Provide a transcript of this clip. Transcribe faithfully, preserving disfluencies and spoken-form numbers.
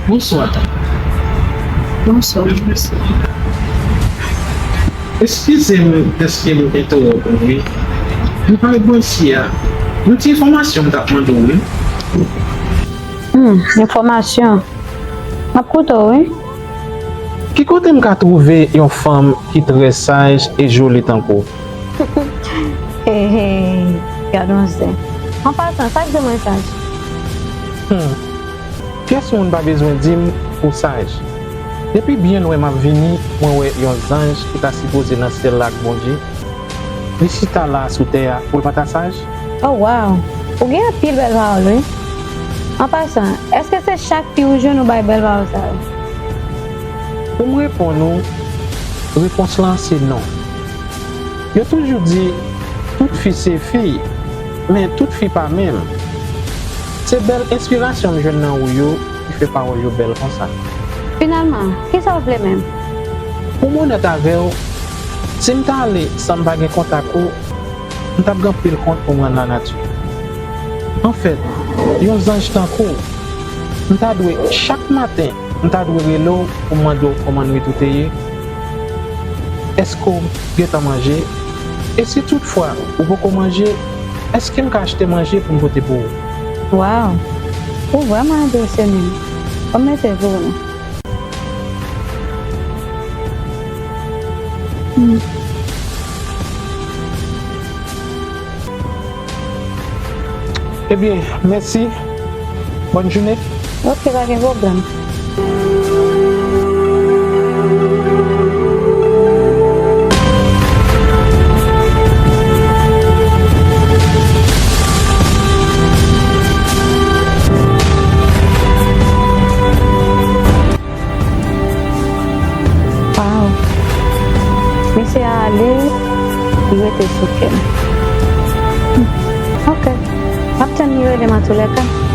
Bonswa, Tata. Bonswa, mesye. Eskize m dèske m entewonp ou, wi. M pral bwè ti a. Yon ti enfòmasyon m t ap mande w, wi. Hmm, enfòmasyon. M ap koute w, wi. Ki kote m ka twouve yon fanm ki trè saj e joli tankou w? Hey, hey, gad yon zen. An pasan, sa k di mwen saj? Hmm. Pyès moun pa bezwen di m ou saj. Depi byen lwen m ap vini, mwen wè yon zanj ki ta sipoze nan syèl la ak Bondye. Li chita la sou tè a pou l pa ta saj? Oh, wow! Ou gen anpil bèl pawòl, wi. An pasan, èske se chak fi ou jwenn ou bay bèl pawòl sa yo? Pou m reponn ou, repons lan se non. Yo toujou di, tout fi se fi, men tout fi pa menm. Se bèl enspirasyon m jwenn nan ou yo ki fè pawòl yo bèl konsa. Finalman, kisa w vle menm? Pou m onèt avè w, si m ta ale san m pa gen kontak ou, m t ap gen anpil kont pou m rann lanati. Anfèt, yon zanj tankou w, m ta dwe chak maten, m ta dwe rele w pou m mande w kòman nwit ou te ye. Èske w gentan manje? E si toutfwa ou poko manje, èske m ka achte manje pou m pote pou ou? Waw! Ou vrèman enpresyone m. Ban m mete pou ou non. Hmm. Ebyen, mèsi. Bòn jounen. Ok, pa gen pwoblèm. Waw. Mesye a ale, li rete sou kè m. Ok. M ap tann li rele m antoulèka.